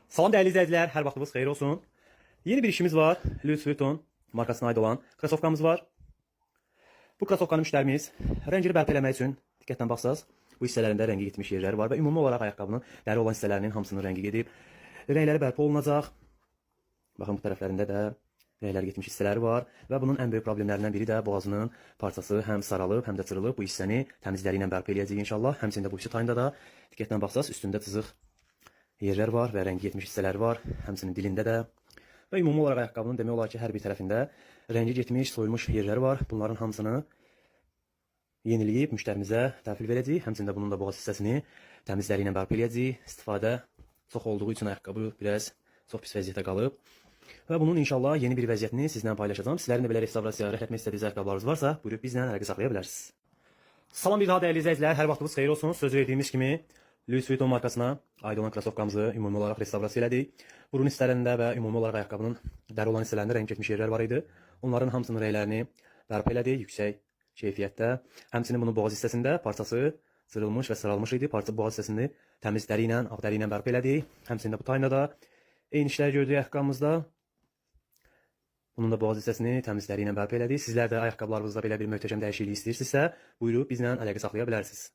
Salam dəyərli izləyicilər, hər vaxtınız xeyir olsun. Yeni bir işimiz var. Louis Vuitton markasına aid olan krasovkamız var. Bu krasovkanı müştərimiz rəngini bərpa eləmək üçün diqqətlə baxsaz, bu hissələrində rəngi getmiş yerləri var və ümumi olaraq ayaqqabının dəri olan hissələrinin hamısının rəngi gedib. Rəngləri bərpa olunacaq. Baxın, bu tərəflərində də rəngləri getmiş hissələri var və bunun ən böyük problemlərindən biri də boğazının parçası həm saralıb, həm də cırılıb. Bu hissəni təmizləri ilə bərpa eləyəcəyik inşallah. Həmçinin də bu hissə tayında da diqqətlə baxsaz, üstündə cızıq yerlər var və rəngi getmiş hissələri var. Həmçinin dilində də və ümumi olaraq ayaqqabının demək olar ki, hər bir tərəfində rəngi getmiş, soyulmuş yerləri var. Bunların hamısını yeniləyib müştərimizə təhvil verəcəyik. Həmçinin də bunun da boğaz hissəsini təmizləri ilə bərpa eləyəcəyik. İstifadə çox olduğu üçün ayaqqabı biraz çox pis vəziyyətdə qalıb. Və bunun inşallah yeni bir vəziyyətini sizlə paylaşacağam. Sizlərin də belə restavrasiya, rəhlətmək istədiyiniz ayaqqabılarınız varsa, buyurub bizlə əlaqə saxlaya bilərsiniz. Salam bir daha dəyərli izləyicilər, hər vaxtınız xeyir olsun. Söz verdiyimiz kimi Louis Vuitton markasına aid olan krasovkamızı ümumi olaraq restavrasiya elədik. Burun hissələrində və ümumi olaraq ayaqqabının dəri olan hissələrində rəng getmiş yerlər var idi. Onların hamısının rənglərini bərpa elədik yüksək keyfiyyətdə. Həmçinin bunun boğaz hissəsində parçası cırılmış və saralmış idi. Parça boğaz hissəsini təmiz dəri ilə, ağ dəri ilə bərpa elədik. Həmçinin də bu tayında da eyni işlər gördük ayaqqabımızda. Bunun da boğaz hissəsini təmiz dəri ilə bərpa elədik. Sizlər də ayaqqabılarınızda belə bir möhtəşəm dəyişiklik istəyirsinizsə, buyurub bizlə əlaqə saxlaya bilərsiniz.